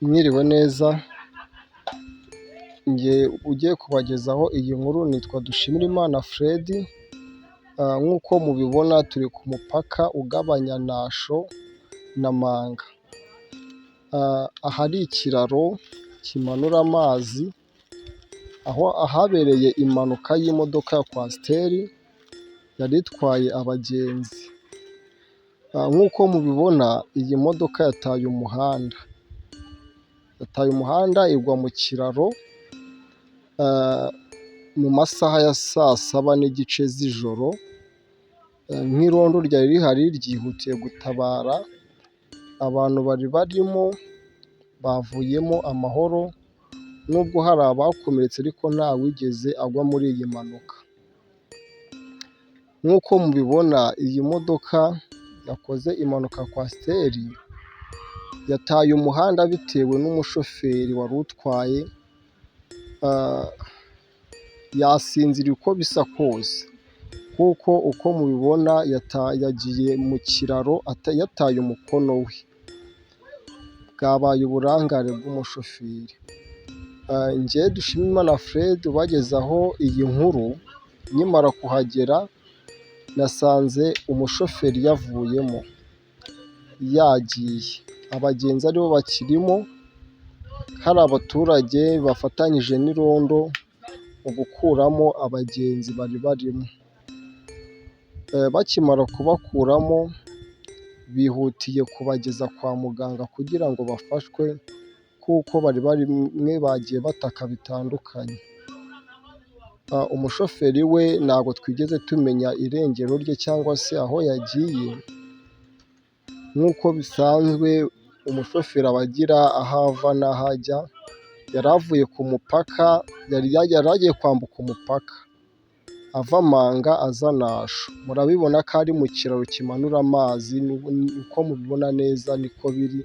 Mwiriwe neza, njye ugiye kubagezaho iyi nkuru nitwa Dushimirimana Fred, nk'uko mubibona turi ku mupaka ugabanya Nasho na Manga. Ahari ikiraro kimanura amazi, aho ahabereye impanuka y'imodoka ya kwasiteri yari itwaye abagenzi. Nk'uko mubibona iyi modoka yataye umuhanda, yataye umuhanda igwa mu kiraro mu masaha ya saa saba n'igice z'ijoro, nk'irondo ryari rihari ryihutiye gutabara, abantu bari barimo bavuyemo amahoro, nubwo hari abakomeretse ariko ntawigeze agwa muri iyi mpanuka. Nk'uko mubibona iyi modoka yakoze impanuka kwasiteri, yataye umuhanda bitewe n'umushoferi wari utwaye, yasinziriye uko bisa kose, kuko uko mubibona yagiye mu kiraro yataye umukono we, bwabaye uburangare bw'umushoferi. Njye Dushimirimana Fred ubagezaho iyi nkuru, nkimara kuhagera nasanze umushoferi yavuyemo yagiye, abagenzi aribo bakirimo, hari abaturage bafatanyije n'irondo mu gukuramo abagenzi bari barimo. Bakimara kubakuramo bihutiye kubageza kwa muganga kugira ngo bafashwe, kuko bari bamwe bagiye bataka bitandukanye. Umushoferi we ntabwo twigeze tumenya irengero rye cyangwa se aho yagiye, nk'uko bisanzwe umushoferi aba agira aho ava n'aho ajya, yari avuye ku mupaka, yari agiye kwambuka umupaka ava Manga aza Nasho. Murabibona ko ari mu kiraro kimanura amazi, uko mubibona neza niko biri.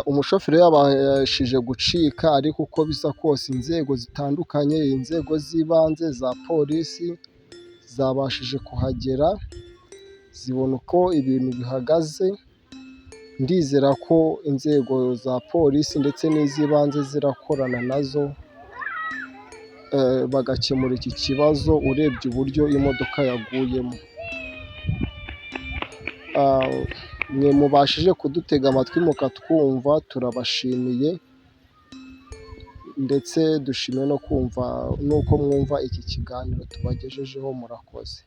Umushoferi yabashije gucika, ariko uko bisa kose inzego zitandukanye, inzego z'ibanze za polisi zabashije kuhagera, zibona uko ibintu bihagaze, ndizera ko inzego za polisi ndetse n'iz'ibanze zirakorana nazo, bagakemura iki kibazo urebye uburyo imodoka yaguyemo. Mwe mubashije kudutega amatwi mukatwumva turabashimiye, ndetse dushimye no kumva n'uko mwumva iki kiganiro tubagejejeho, murakoze.